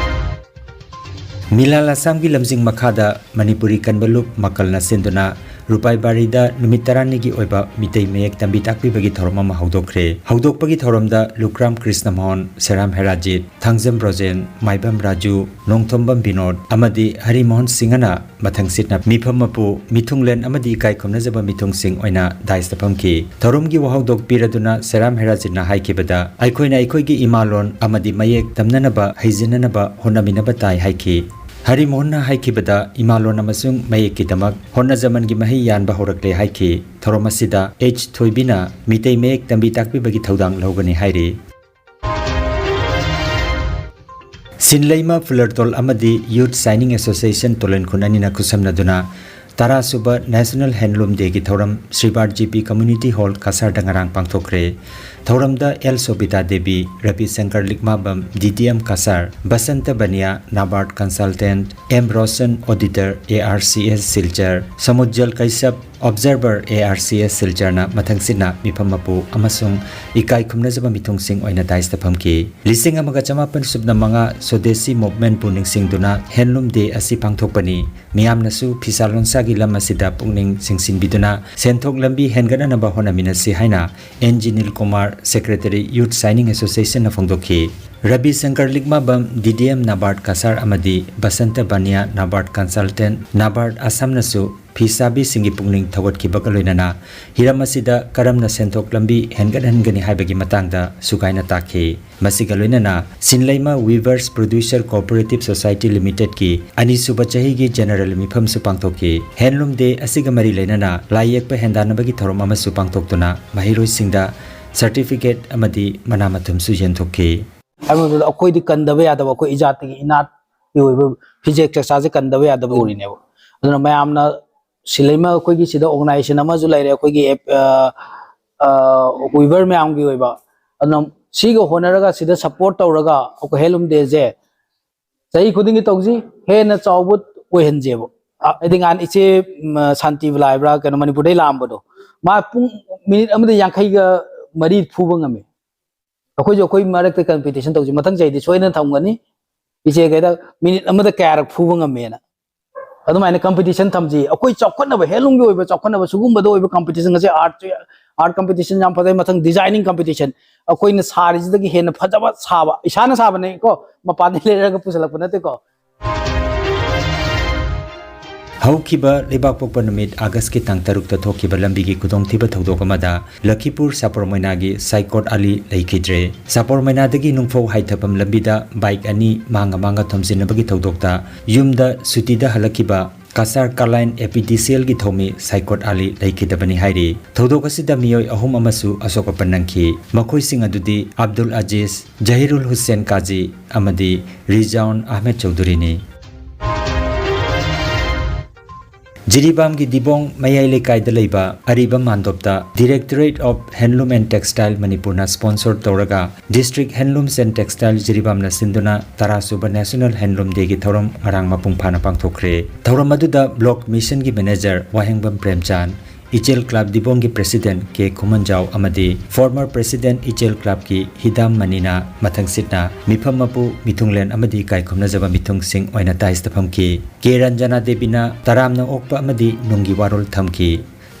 ꯃꯤꯂꯥꯜ ꯑꯁꯥꯝꯒꯤ ꯂꯝꯖꯤꯡ ꯃꯈꯥꯗ ꯃꯅꯤꯄꯨꯔꯤ ꯀꯟꯕ ꯂꯨꯞ ꯃꯀꯜꯅ ꯁꯤꯟꯗꯨꯅ ꯔꯨꯄꯥꯏꯕꯥꯔꯤꯗ ꯅꯨꯃꯤꯠ ꯇꯔꯥꯅꯤꯒꯤ ꯑꯣꯏꯕ ꯃꯤꯇꯩ ꯃꯌꯦꯛ ꯇꯝꯕꯤ ꯇꯥꯛꯄꯤꯕꯒꯤ ꯊꯧꯔꯝ ꯑꯃ ꯍꯧꯗꯣꯛꯈ꯭ꯔꯦ꯫ ꯍꯧꯗꯣꯛꯄꯒꯤ ꯊꯧꯔꯝꯗ ꯂꯨꯀ꯭ꯔꯥꯝ ꯀ꯭ꯔꯤꯁꯅꯃꯣꯍꯟ, ꯁꯦꯔꯥꯝ ꯍꯦꯔꯥꯖꯤꯠ, ꯊꯥꯡꯖꯝ ꯔꯣꯖꯦꯟ, ꯃꯥꯏꯕꯝ ꯔꯥꯖꯨ, ꯅꯣꯡꯊꯣꯝꯕꯝ ꯕꯤꯅꯣꯗ ꯑꯃꯗꯤ ꯍꯔꯤꯃꯣꯍꯟ ꯁꯤꯡꯍꯅ ꯃꯊꯪꯁꯤꯠꯅ ꯃꯤꯐꯝ ꯃꯄꯨ, ꯃꯤꯊꯨꯡꯂꯦꯟ ꯑꯃꯗꯤ ꯏꯀꯥꯏ ꯈꯨꯝꯅꯖꯕ ꯃꯤꯊꯨꯡꯁꯤꯡ ꯑꯣꯏꯅ dais ꯇ ꯐꯝꯈꯤ꯫ ꯊꯧꯔꯝꯒꯤ ꯋꯥꯍꯧꯗꯣꯛ ꯄꯤꯔꯗꯨꯅ ꯁꯦꯔꯥꯝ ꯍꯦꯔꯥꯖꯤꯠꯅ ꯍꯥꯏꯈꯤꯕꯗ, ꯑꯩꯈꯣꯏꯅ ꯑꯩꯈꯣꯏꯒꯤ ꯏꯃꯥꯂꯣꯟ ꯑꯃꯗꯤ ꯃꯌꯦꯛ ꯇꯝꯅꯅꯕ, ꯍꯩꯖꯤꯟꯅꯅꯕ ꯍꯣꯠꯅꯃꯤꯟꯅꯕ ꯇꯥꯏ ꯍꯥꯏꯈꯤ꯫ ꯍꯔꯤꯃꯣꯍꯟꯅ ꯍꯥꯏꯈꯤꯕꯗ, ꯏꯃꯥꯂꯣꯟ ꯑꯃꯁꯨꯡ ꯃꯌꯦꯛꯀꯤꯗꯃꯛ ꯍꯣꯠꯅꯖꯃꯟꯒꯤ ꯃꯍꯩ ꯌꯥꯟꯕ ꯍꯧꯔꯛꯂꯦ ꯍꯥꯏꯈꯤ꯫ ꯊꯧꯔꯝ ꯑꯁꯤꯗ ꯑꯩꯆ ꯊꯣꯏꯕꯤꯅ ꯃꯤꯇꯩ ꯃꯌꯦꯛ ꯇꯝꯕꯤ ꯇꯥꯛꯄꯤꯕꯒꯤ ꯊꯧꯗꯥꯡ ꯂꯧꯒꯅꯤ ꯍꯥꯏꯔꯤ꯫ ꯁꯤꯟꯂꯩꯃ ꯐꯨꯂꯔꯇꯣꯜ ꯑꯃꯗꯤ Youth Signing Association ꯇꯣꯂꯦꯟꯈꯨꯟ ꯑꯅꯤꯅ ꯈꯨꯠꯁꯝꯅꯗꯨꯅ ꯇꯔꯥ ꯁꯨꯕ National Handloom Dayꯒꯤ ꯊꯧꯔꯝ ꯁ꯭ꯔꯤꯕꯥꯔ G P Community Hall ꯀꯁꯥꯔꯗ ꯉꯔꯥꯡ ꯄꯥꯡꯊꯣꯛꯈ꯭ꯔꯦ꯫ ꯊꯧꯔꯝꯗ L Sobita Devi, Rabi Shankar Likmabam, D D M Cachar, Basanta Baniya, ꯅꯥꯕꯥꯔꯗ consultant, M Roshan, auditor, A R C S Silchar, ꯁꯃꯨꯖꯜ ꯀꯩꯁꯞ, ꯑꯣꯕꯖꯔꯚꯔ, A R C ꯑꯦꯁ ꯁꯤꯜꯆꯔꯅ ꯃꯊꯪꯁꯤꯠꯅ ꯃꯤꯐꯝ ꯃꯄꯨ ꯑꯃꯁꯨꯡ ꯏꯀꯥꯏ ꯈꯨꯝꯅꯖꯕ ꯃꯤꯊꯨꯡꯁꯤꯡ ꯑꯣꯏꯅ ꯗꯥꯏꯁꯇ ꯐꯝꯈꯤ꯫ ꯂꯤꯁꯤꯡ ꯑꯃꯒ ꯆꯃꯥꯄꯟ ꯁꯨꯞꯅ ꯃꯉꯥ ꯁ꯭ꯋꯗꯦꯁꯤ ꯃꯨꯚꯃꯦꯟꯠꯄꯨ ꯅꯤꯡꯁꯤꯡꯗꯨꯅ ꯍꯦꯟꯂꯨꯝ ꯗꯦ ꯑꯁꯤ ꯄꯥꯡꯊꯣꯛꯄꯅꯤ꯫ ꯃꯤꯌꯥꯝꯅꯁꯨ ꯐꯤꯁꯥ ꯂꯣꯟꯁꯥꯒꯤ ꯂꯝ ꯑꯁꯤꯗ ꯄꯨꯛꯅꯤꯡ ꯆꯤꯡꯁꯤꯟꯕꯤꯗꯨꯅ ꯁꯦꯟꯊꯣꯛ ꯂꯝꯕꯤ ꯍꯦꯟꯒꯠꯅꯅꯕ ꯍꯣꯠꯅꯃꯤꯟꯅꯁꯤ ꯍꯥꯏꯅ N G Nil Kumar, secretary, youth ꯁꯥꯏꯅꯤꯡ ꯑꯦꯁꯣꯁꯤꯌꯦꯁꯟꯅ ꯐꯣꯡꯗꯣꯛꯈꯤ꯫ Rabi Shankar Likmabam, D D M NABARD Cachar ꯑꯃꯗꯤ ꯕꯁꯟꯇ ꯕꯅꯤꯌꯥ, ꯅꯥꯕꯥꯔꯗ ꯀꯟꯁꯜꯇꯦꯟꯠ, ꯅꯥꯕꯥꯔꯗ ꯑꯁꯥꯝꯅꯁꯨ ꯐꯤꯁꯥꯕꯤꯁꯤꯡꯒꯤ ꯄꯨꯛꯅꯤꯡ ꯊꯧꯒꯠꯈꯤꯕꯒ ꯂꯣꯏꯅꯅ ꯍꯤꯔꯝ ꯑꯁꯤꯗ ꯀꯔꯝꯅ ꯁꯦꯟꯊꯣꯛ ꯂꯝꯕꯤ ꯍꯦꯟꯒꯠꯍꯟꯒꯅꯤ ꯍꯥꯏꯕꯒꯤ ꯃꯇꯥꯡꯗ ꯁꯨꯒꯥꯏꯅ ꯇꯥꯈꯤ꯫ ꯃꯁꯤꯒ ꯂꯣꯏꯅꯅ ꯁꯤꯟꯂꯩꯃ ꯋꯤꯚꯔꯁ ꯄ꯭ꯔꯣꯗ꯭ꯌꯨꯁꯔ ꯀꯣꯑꯣꯄꯔꯦꯇꯤꯚ ꯁꯣꯁꯥꯏꯇꯤ ꯂꯤꯃꯤꯇꯦꯗꯀꯤ ꯑꯅꯤꯁꯨꯕ ꯆꯍꯤꯒꯤ ꯖꯦꯅꯔꯦꯜ ꯃꯤꯐꯝꯁꯨ ꯄꯥꯡꯊꯣꯛꯈꯤ꯫ ꯍꯦꯟꯂꯨꯝ ꯗꯦ ꯑꯁꯤꯒ ꯃꯔꯤ ꯂꯩꯅꯅ ꯂꯥꯏ ꯌꯦꯛꯄ ꯍꯦꯟꯗꯥꯟꯅꯕꯒꯤ ꯊꯧꯔꯝ ꯑꯃꯁꯨ ꯄꯥꯡꯊꯣꯛꯇꯨꯅ ꯃꯍꯩꯔꯣꯏꯁꯤꯡꯗ ꯁꯔꯇꯤꯐꯤꯀꯦꯠ ꯑꯃꯗꯤ ꯃꯅꯥ ꯃꯊꯨꯝꯁꯨ ꯌꯦꯟꯊꯣꯛꯈꯤ꯫ ꯍꯥꯏꯕꯗꯨꯗ ꯑꯩꯈꯣꯏꯗꯤ ꯀꯟꯗꯕ ꯌꯥꯗꯕ, ꯑꯩꯈꯣꯏ ꯏꯖꯥꯠꯇꯒꯤ ꯏꯅꯥꯠꯀꯤ ꯑꯣꯏꯕ ꯐꯤꯖꯦꯛ ꯆꯛꯆꯥꯁꯦ ꯀꯟꯗꯕ ꯌꯥꯗꯕ ꯑꯣꯏꯔꯤꯅꯦꯕ꯫ ꯑꯗꯨꯅ ꯃꯌꯥꯝꯅ ꯁꯤꯂꯩꯃ ꯑꯩꯈꯣꯏꯒꯤ ꯁꯤꯗ ꯑꯣꯔꯒꯅꯥꯏꯖꯦꯁꯟ ꯑꯃꯁꯨ ꯂꯩꯔꯦ, ꯑꯩꯈꯣꯏꯒꯤ ꯋꯤꯚꯔ ꯃꯌꯥꯝꯒꯤ ꯑꯣꯏꯕ꯫ ꯑꯗꯨꯅ ꯁꯤꯒ ꯍꯣꯠꯅꯔꯒ ꯁꯤꯗ ꯁꯞꯄꯣꯔꯠ ꯇꯧꯔꯒ ꯑꯩꯈꯣꯏ ꯍꯦꯟꯂꯨꯝ ꯗꯦꯁꯦ ꯆꯍꯤ ꯈꯨꯗꯤꯡꯒꯤ ꯇꯧꯁꯤ, ꯍꯦꯟꯅ ꯆꯥꯎꯕ ꯑꯣꯏꯍꯟꯁꯦꯕ꯫ ꯍꯥꯏꯗꯤ ꯉꯍꯥꯟ ꯏꯆꯦ ꯁꯥꯟꯇꯤꯕꯂꯥ ꯍꯥꯏꯕ꯭ꯔꯥ, ꯀꯩꯅꯣ, ꯃꯅꯤꯄꯨꯔꯗꯩ ꯂꯥꯛꯑꯝꯕꯗꯣ, ꯃꯥ ꯄꯨꯡ, ꯃꯤꯅꯤꯠ ꯑꯃꯗ ꯌꯥꯡꯈꯩꯒ ꯃꯔꯤ ꯐꯨꯕ ꯉꯝꯃꯤ꯫ ꯑꯩꯈꯣꯏꯁꯨ ꯑꯩꯈꯣꯏ ꯃꯔꯛꯇ ꯀꯝꯄꯤꯇꯤꯁꯟ ꯇꯧꯁꯤ꯫ ꯃꯊꯪ ꯆꯍꯤꯗꯤ ꯁꯣꯏꯗꯅ ꯊꯝꯒꯅꯤ꯫ ꯏꯆꯦꯈꯩꯗ ꯃꯤꯅꯤꯠ ꯑꯃꯗ ꯀꯌꯥꯔꯛ ꯐꯨꯕ ꯉꯝꯃꯦꯅ꯫ ꯑꯗꯨꯃꯥꯏꯅ ꯀꯝꯄꯤꯇꯤꯁꯟ ꯊꯝꯁꯤ꯫ ꯑꯩꯈꯣꯏ ꯆꯥꯎꯈꯠꯅꯕ, ꯍꯦꯟꯂꯨꯝꯒꯤ ꯑꯣꯏꯕ ꯆꯥꯎꯈꯠꯅꯕ, ꯁꯤꯒꯨꯝꯕꯗ ꯑꯣꯏꯕ ꯀꯝꯄꯤꯇꯤꯁꯟ ꯑꯁꯦ, ꯑꯥꯔꯠ, ꯑꯥꯔꯠ ꯀꯝꯄꯤꯇꯤꯁꯟ ꯌꯥꯝ ꯐꯖꯩ꯫ ꯃꯊꯪ ꯗꯤꯖꯥꯏꯅꯤꯡ ꯀꯝꯄꯤꯇꯤꯁꯟ, ꯑꯩꯈꯣꯏꯅ ꯁꯥꯔꯤꯁꯤꯗꯒꯤ ꯍꯦꯟꯅ ꯐꯖꯕ ꯁꯥꯕ, ꯏꯁꯥꯅ ꯁꯥꯕꯅꯦꯀꯣ, ꯃꯄꯥꯟꯗꯒꯤ ꯂꯩꯔꯒ ꯄꯨꯁꯤꯜꯂꯛꯄ ꯅꯠꯇꯦꯀꯣ꯫ ꯍꯧꯈꯤꯕ ꯂꯩꯕꯥꯛꯄꯣꯛꯄ ꯅꯨꯃꯤꯠ ꯑꯥꯒꯁꯀꯤ ꯇꯥꯡ ꯇꯔꯨꯛꯇ ꯊꯣꯛꯈꯤꯕ ꯂꯝꯕꯤꯒꯤ ꯈꯨꯗꯣꯡꯊꯤꯕ ꯊꯧꯗꯣꯛ ꯑꯃꯗ ꯂꯈꯤꯄꯨꯔ ꯁꯥꯄꯣꯔ ꯃꯣꯏꯅꯥꯒꯤ ꯁꯥꯏꯀꯣꯠ ꯑꯂꯤ ꯂꯩꯈꯤꯗ꯭ꯔꯦ꯫ ꯁꯥꯄꯣꯔ ꯃꯣꯏꯅꯥꯗꯒꯤ ꯅꯨꯡꯐꯧ ꯍꯥꯏꯊꯐꯝ ꯂꯝꯕꯤꯗ ꯕꯥꯏꯛ ꯑꯅꯤ ꯃꯥꯡꯉ ꯃꯥꯡꯉ ꯊꯣꯝꯖꯤꯟꯅꯕꯒꯤ ꯊꯧꯗꯣꯛꯇ ꯌꯨꯝꯗ ꯁꯨꯇꯤꯗ ꯍꯜꯂꯛꯈꯤꯕ ꯀꯁꯥꯔ ꯀꯂꯥꯏꯟ ꯑꯦ ꯄꯤ ꯗꯤ ꯁꯤ ꯑꯦꯜꯒꯤ ꯊꯧꯃꯤ ꯁꯥꯏꯀꯣꯠ ꯑꯂꯤ ꯂꯩꯈꯤꯗꯕꯅꯤ ꯍꯥꯏꯔꯤ꯫ ꯊꯧꯗꯣꯛ ꯑꯁꯤꯗ ꯃꯤꯑꯣꯏ ꯑꯍꯨꯝ ꯑꯃꯁꯨ ꯑꯁꯣꯛ ꯑꯄꯟ ꯅꯪꯈꯤ꯫ ꯃꯈꯣꯏꯁꯤꯡ ꯑꯗꯨꯗꯤ ꯑꯕꯗꯨꯜ ꯑꯖꯤꯖ, ꯖꯍꯤꯔꯨꯜ ꯍꯨꯁꯦꯟ ꯀꯥꯖꯤ ꯑꯃꯗꯤ ꯔꯤꯖꯥꯎꯟ ꯑꯍꯃꯦꯗ ꯆꯧꯙꯨꯔꯤꯅꯤ꯫ ꯖꯤꯔꯤꯕꯥꯝꯒꯤ ꯗꯤꯕꯣꯡ ꯃꯌꯥꯏ ꯂꯩꯀꯥꯏꯗ ꯂꯩꯕ ꯑꯔꯤꯕꯝ ꯃꯥꯟꯗꯣꯞꯇ Directorate of Handloom and Textile ꯃꯅꯤꯄꯨꯔꯅ sponsor ꯇꯧꯔꯒ District Handlooms and Textile ꯖꯤꯔꯤꯕꯥꯝꯅ ꯁꯤꯟꯗꯨꯅ ꯇꯔꯥ ꯁꯨꯕ National Handloom Dayꯒꯤ ꯊꯧꯔꯝ ꯉꯔꯥꯡ ꯃꯄꯨꯡ ꯐꯥꯅ ꯄꯥꯡꯊꯣꯛꯈ꯭ꯔꯦ꯫ ꯊꯧꯔꯝ ꯑꯗꯨꯗ Block Missionꯒꯤ Manager ꯋꯥꯍꯦꯡꯕꯝ ꯄ꯭ꯔꯦꯝꯆꯥꯟ, ꯏꯆꯦꯜ Club ꯗꯤꯕꯣꯡꯒꯤ President ꯀꯦ ꯈꯨꯃꯟꯖꯥꯎ ꯑꯃꯗꯤ former President ꯏꯆꯦꯜ Clubꯀꯤ ꯍꯤꯗꯥꯝ ꯃꯅꯤꯅ ꯃꯊꯪꯁꯤꯠꯅ ꯃꯤꯐꯝ ꯃꯄꯨ, ꯃꯤꯊꯨꯡꯂꯦꯟ ꯑꯃꯗꯤ ꯏꯀꯥꯏ ꯈꯨꯝꯅꯖꯕ ꯃꯤꯊꯨꯡꯁꯤꯡ ꯑꯣꯏꯅ dais ꯐꯝꯈꯤ꯫ ꯀꯦ ꯔꯟꯖꯅꯥ ꯗꯦꯕꯤꯅ ꯇꯔꯥꯝꯅ ꯑꯣꯛꯄ ꯑꯃꯗꯤ ꯅꯨꯡꯒꯤ ꯋꯥꯔꯣꯜ ꯊꯝꯈꯤ꯫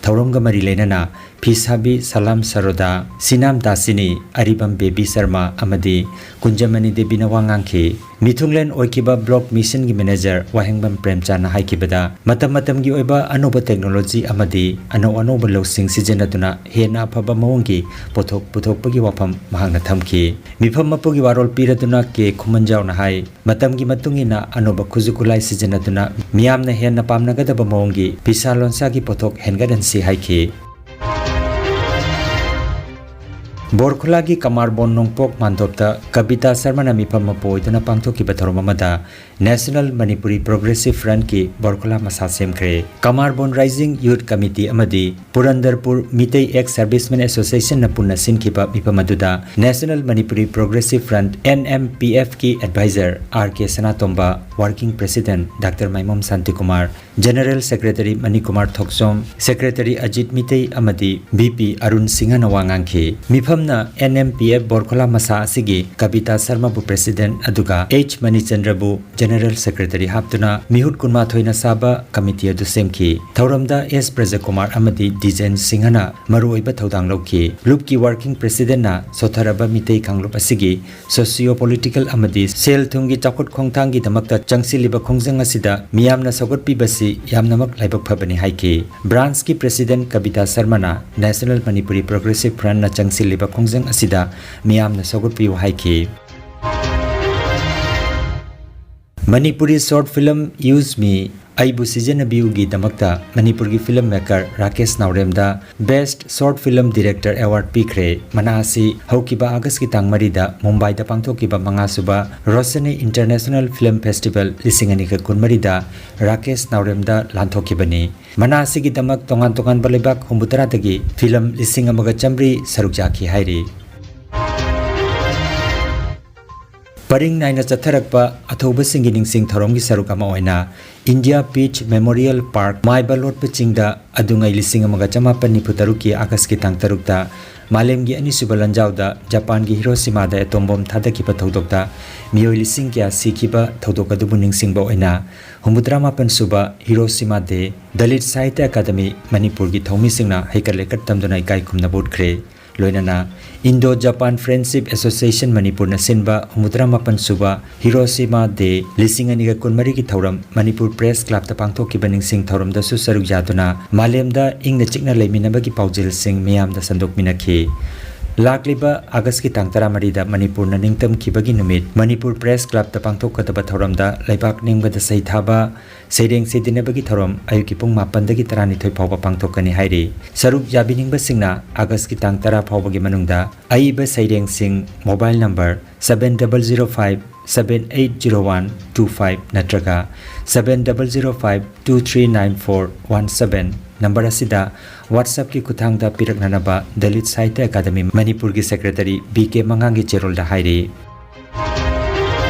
ꯊꯧꯔꯝꯒ ꯃꯔꯤ ꯂꯩꯅꯅ ꯐꯤꯁꯥꯕꯤ ꯁꯂꯥꯝ ꯁꯔꯣꯗꯥ, ꯁꯤꯅꯥꯝ ꯗꯥꯁꯤꯅꯤ, ꯑꯔꯤꯕꯝ ꯕꯦꯕꯤ ꯁꯔꯃ ꯑꯃꯗꯤ ꯀꯨꯟꯖꯃꯅꯤ ꯗꯦꯕꯤꯅ ꯋꯥ ꯉꯥꯡꯈꯤ꯫ ꯃꯤꯊꯨꯡꯂꯦꯟ ꯑꯣꯏꯈꯤꯕ Block Missionꯒꯤ Manager ꯋꯥꯍꯦꯡꯕꯝ ꯄ꯭ꯔꯦꯝꯆꯥꯟꯅ ꯍꯥꯏꯈꯤꯕꯗ, ꯃꯇꯝ ꯃꯇꯝꯒꯤ ꯑꯣꯏꯕ ꯑꯅꯧꯕ technology ꯑꯃꯗꯤ ꯑꯅꯧ ꯑꯅꯧꯕ ꯂꯧꯁꯤꯡ ꯁꯤꯖꯤꯟꯅꯗꯨꯅ ꯍꯦꯟꯅ ꯑꯐꯕ ꯃꯑꯣꯡꯒꯤ ꯄꯣꯠꯊꯣꯛ ꯄꯨꯊꯣꯛꯄꯒꯤ ꯋꯥꯐꯝ ꯃꯍꯥꯛꯅ ꯊꯝꯈꯤ꯫ ꯃꯤꯐꯝ ꯃꯄꯨꯒꯤ ꯋꯥꯔꯣꯜ ꯄꯤꯔꯗꯨꯅ ꯀꯦ ꯈꯨꯃꯟꯖꯥꯎꯅ ꯍꯥꯏ, ꯃꯇꯝꯒꯤ ꯃꯇꯨꯡ ꯏꯟꯅ ꯑꯅꯧꯕ ꯈꯨꯠꯁꯨ ꯈꯨꯠꯂꯥꯏ ꯁꯤꯖꯤꯟꯅꯗꯨꯅ ꯃꯤꯌꯥꯝꯅ ꯍꯦꯟꯅ ꯄꯥꯝꯅꯒꯗꯕ ꯃꯑꯣꯡꯒꯤ ꯐꯤꯁꯥ ꯂꯣꯟꯁꯥꯒꯤ ꯄꯣꯠꯊꯣꯛ ꯍꯦꯟꯒꯠꯍꯟꯁꯤ ꯍꯥꯏꯈꯤ꯫ ꯕꯣꯔꯈꯨꯂꯥꯒꯤ ꯀꯃꯥꯔꯕꯣꯟ ꯅꯣꯡꯄꯣꯛ ꯃꯥꯟꯗꯣꯞꯇ ꯀꯕꯤꯇꯥ ꯁꯔꯃꯅ ꯃꯤꯐꯝ ꯃꯄꯨ ꯑꯣꯏꯗꯨꯅ ꯄꯥꯡꯊꯣꯛꯈꯤꯕ ꯊꯧꯔꯝ ꯑꯃꯗ National Manipuri Progressive Frontꯀꯤ ꯕꯣꯔꯈꯨꯂꯥ ꯃꯁꯥ ꯁꯦꯝꯈ꯭ꯔꯦ꯫ ꯀꯃꯥꯔꯕꯣꯟ Rising Youth Committee ꯑꯃꯗꯤ ꯄꯨꯔꯟꯗꯔꯄꯨꯔ ꯃꯤꯇꯩ Ex Servicemen Associationꯅ ꯄꯨꯟꯅ ꯁꯤꯟꯈꯤꯕ ꯃꯤꯐꯝ ꯑꯗꯨꯗ National Manipuri Progressive Front, NMPFꯀꯤ advisor R K Sanatomba, working president doctor Maimom Shantikumar, General Secretary Manikumar Thokchom, Secretary Ajit Meitei ꯑꯃꯗꯤ ꯚꯤ ꯄꯤ ꯑꯔꯨꯟ ꯁꯤꯡꯍꯅ ꯋꯥ ꯉꯥꯡꯈꯤ꯫ ꯃꯤꯐꯝꯅ NMPF ꯕꯣꯔꯈꯨꯂꯥ ꯃꯁꯥ ꯑꯁꯤꯒꯤ ꯀꯕꯤꯇꯥ ꯁꯔꯃꯕꯨ President ꯑꯗꯨꯒ ꯑꯩꯆ ꯃꯅꯤꯆꯟꯗ꯭ꯔꯕꯨ General Secretary ꯍꯥꯞꯇꯨꯅ ꯃꯤꯍꯨꯠ ꯀꯨꯟꯃꯥꯊꯣꯏꯅ ꯁꯥꯕ committee ꯑꯗꯨ ꯁꯦꯝꯈꯤ꯫ ꯊꯧꯔꯝꯗ ꯑꯦꯁ ꯄ꯭ꯔꯖꯀꯨꯃꯥꯔ ꯑꯃꯗꯤ ꯗꯤꯖꯦꯟ ꯁꯤꯡꯍꯅ ꯃꯔꯨꯑꯣꯏꯕ ꯊꯧꯗꯥꯡ ꯂꯧꯈꯤ꯫ ꯂꯨꯞꯀꯤ working presidentꯅ ꯁꯣꯊꯔꯕ ꯃꯤꯇꯩ ꯀꯥꯡꯂꯨꯞ ꯑꯁꯤꯒꯤ socio political ꯑꯃꯗꯤ ꯁꯦꯜ ꯊꯨꯝꯒꯤ ꯆꯥꯎꯈꯠ ꯈꯣꯡꯊꯥꯡꯒꯤꯗꯃꯛꯇ ꯆꯪꯁꯤꯜꯂꯤꯕ ꯈꯣꯡꯖꯪ ꯑꯁꯤꯗ ꯃꯤꯌꯥꯝꯅ ꯁꯧꯒꯠꯄꯤꯕꯁꯤ ꯌꯥꯝꯅꯃꯛ ꯂꯥꯏꯕꯛ ꯐꯕꯅꯤ ꯍꯥꯏꯈꯤ꯫ Branchꯀꯤ President ꯀꯕꯤꯇꯥ ꯁꯔꯃꯅ National Manipuri Progressive Frontꯅ ꯆꯪꯁꯤꯜꯂꯤꯕ ꯈꯣꯡꯖꯪ ꯑꯁꯤꯗ ꯃꯤꯌꯥꯝꯅ ꯁꯧꯒꯠꯄꯤꯌꯨ ꯍꯥꯏꯈꯤ꯫ Manipuri short film Use Me, ꯑꯩꯕꯨ ꯁꯤꯖꯤꯟꯅꯕꯤꯌꯨꯒꯤꯗꯃꯛꯇ ꯃꯅꯤꯄꯨꯔꯒꯤ film maker Rakesh ꯅꯥꯎꯔꯦꯝꯗ Best Short Film Director Award ꯄꯤꯈ꯭ꯔꯦ꯫ ꯃꯅꯥ ꯑꯁꯤ ꯍꯧꯈꯤꯕ ꯑꯥꯒꯁꯀꯤ ꯇꯥꯡ ꯃꯔꯤꯗ ꯃꯨꯝꯕꯥꯏꯗ ꯄꯥꯡꯊꯣꯛꯈꯤꯕ ꯃꯉꯥꯁꯨꯕ ꯔꯣꯁꯅꯤ International Film Festival ꯂꯤꯁꯤꯡ ꯑꯅꯤꯒ ꯀꯨꯟꯃꯔꯤꯗ ꯔꯥꯀꯦꯁ ꯅꯥꯎꯔꯦꯝꯗ ꯂꯥꯟꯊꯣꯛꯈꯤꯕꯅꯤ꯫ ꯃꯅꯥ ꯑꯁꯤꯒꯤꯗꯃꯛ ꯇꯣꯉꯥꯟ ꯇꯣꯉꯥꯟꯕ ꯂꯩꯕꯥꯛ ꯍꯨꯝꯐꯨꯇꯔꯥꯗꯒꯤ film ꯂꯤꯁꯤꯡ ꯑꯃꯒ ꯆꯥꯃꯔꯤ ꯁꯔꯨꯛ ꯌꯥꯈꯤ ꯍꯥꯏꯔꯤ꯫ ꯄꯔꯤꯡ ꯅꯥꯏꯅ ꯆꯠꯊꯔꯛꯄ ꯑꯊꯧꯕꯁꯤꯡꯒꯤ ꯅꯤꯡꯁꯤꯡ ꯊꯧꯔꯝꯒꯤ ꯁꯔꯨꯛ ꯑꯃ ꯑꯣꯏꯅ India Peace Memorial Park, ꯃꯥꯏꯕ ꯂꯣꯠꯄ ꯆꯤꯡꯗ ꯑꯗꯨꯉꯩ ꯂꯤꯁꯤꯡ ꯑꯃꯒ ꯆꯃꯥꯄꯟ ꯅꯤꯐꯨ ꯇꯔꯨꯛꯀꯤ ꯑꯥꯒꯁꯀꯤ ꯇꯥꯡ ꯇꯔꯨꯛꯇ ꯃꯥꯂꯦꯝꯒꯤ ꯑꯅꯤꯁꯨꯕ ꯂꯥꯟꯖꯥꯎꯗ ꯖꯄꯥꯟꯒꯤ ꯍꯤꯔꯣꯁꯤꯃꯥꯗ atom bomb ꯊꯥꯗꯈꯤꯕ ꯊꯧꯗꯣꯛꯇ ꯃꯤꯑꯣꯏ ꯂꯤꯁꯤꯡ ꯀꯌꯥ ꯁꯤꯈꯤꯕ ꯊꯧꯗꯣꯛ ꯑꯗꯨꯕꯨ ꯅꯤꯡꯁꯤꯡꯕ ꯑꯣꯏꯅ ꯍꯨꯝꯐꯨꯇꯔꯥ ꯃꯥꯄꯟ ꯁꯨꯕ ꯍꯤꯔꯣꯁꯤꯃꯥ Day, ꯗꯂꯤꯠ ꯁꯥꯍꯤꯇ꯭ꯌ ꯑꯦꯀꯥꯗꯃꯤ ꯃꯅꯤꯄꯨꯔꯒꯤ ꯊꯧꯃꯤꯁꯤꯡꯅ ꯍꯩꯀꯠ ꯂꯩꯀꯠ ꯇꯝꯗꯨꯅ ꯏꯀꯥꯏ ꯈꯨꯝꯅꯕ ꯎꯠꯈ꯭ꯔꯦ꯫ ꯂꯣꯏꯅꯅ Indo Japan Friendship Association ꯃꯅꯤꯄꯨꯔꯅ ꯁꯤꯟꯕ ꯍꯨꯝꯐꯨꯇꯔꯥ ꯃꯥꯄꯟ ꯁꯨꯕ ꯍꯤꯔꯣꯁꯤꯃꯥ Day ꯂꯤꯁꯤꯡ ꯑꯅꯤꯒ ꯀꯨꯟꯃꯔꯤꯒꯤ ꯊꯧꯔꯝ ꯃꯅꯤꯄꯨꯔ Press Clubꯇ ꯄꯥꯡꯊꯣꯛꯈꯤꯕ ꯅꯤꯡꯁꯤꯡ ꯊꯧꯔꯝꯗꯁꯨ ꯁꯔꯨꯛ ꯌꯥꯗꯨꯅ ꯃꯥꯂꯦꯝꯗ ꯏꯪꯅ ꯆꯤꯛꯅ ꯂꯩꯃꯤꯟꯅꯕꯒꯤ ꯄꯥꯎꯖꯦꯜꯁꯤꯡ ꯃꯤꯌꯥꯝꯗ ꯁꯟꯗꯣꯛꯃꯤꯟꯅꯈꯤ꯫ ꯂꯥꯛꯂꯤꯕ ꯑꯥꯒꯁꯀꯤ ꯇꯥꯡ ꯇꯔꯥꯃꯔꯤꯗ ꯃꯅꯤꯄꯨꯔꯅ ꯅꯤꯡꯇꯝꯈꯤꯕꯒꯤ ꯅꯨꯃꯤꯠ ꯃꯅꯤꯄꯨꯔ Press Clubꯇ ꯄꯥꯡꯊꯣꯛꯀꯗꯕ ꯊꯧꯔꯝꯗ ꯂꯩꯕꯥꯛ ꯅꯤꯡꯕꯗ ꯁꯩꯊꯥꯕ, ꯁꯩꯔꯦꯡ ꯁꯩꯗꯤꯟꯅꯕꯒꯤ ꯊꯧꯔꯝ ꯑꯌꯨꯛꯀꯤ ꯄꯨꯡ ꯃꯥꯄꯟꯗꯒꯤ ꯇꯔꯥꯅꯤꯊꯣꯏ ꯐꯥꯎꯕ ꯄꯥꯡꯊꯣꯛꯀꯅꯤ ꯍꯥꯏꯔꯤ꯫ ꯁꯔꯨꯛ ꯌꯥꯕꯤꯅꯤꯡꯕꯁꯤꯡꯅ ꯑꯥꯒꯁꯀꯤ ꯇꯥꯡ ꯇꯔꯥ ꯐꯥꯎꯕꯒꯤ ꯃꯅꯨꯡꯗ ꯑꯏꯕ ꯁꯩꯔꯦꯡꯁꯤꯡ mobile number seven double zero five seven eight zero one two five ꯅꯠꯇ꯭ꯔꯒ seven double zero five two three nine four one seven number ꯑꯁꯤꯗ WhatsAppꯀꯤ ꯈꯨꯠꯊꯥꯡꯗ ꯄꯤꯔꯛꯅꯅꯕ ꯗꯂꯤꯠ ꯁꯥꯍꯤꯇ꯭ꯌ ꯑꯦꯀꯥꯗꯃꯤ ꯃꯅꯤꯄꯨꯔꯒꯤ Secretary ꯕꯤ ꯀꯦ ꯃꯉꯥꯡꯒꯤ ꯆꯦꯔꯣꯜꯗ ꯍꯥꯏꯔꯤ꯫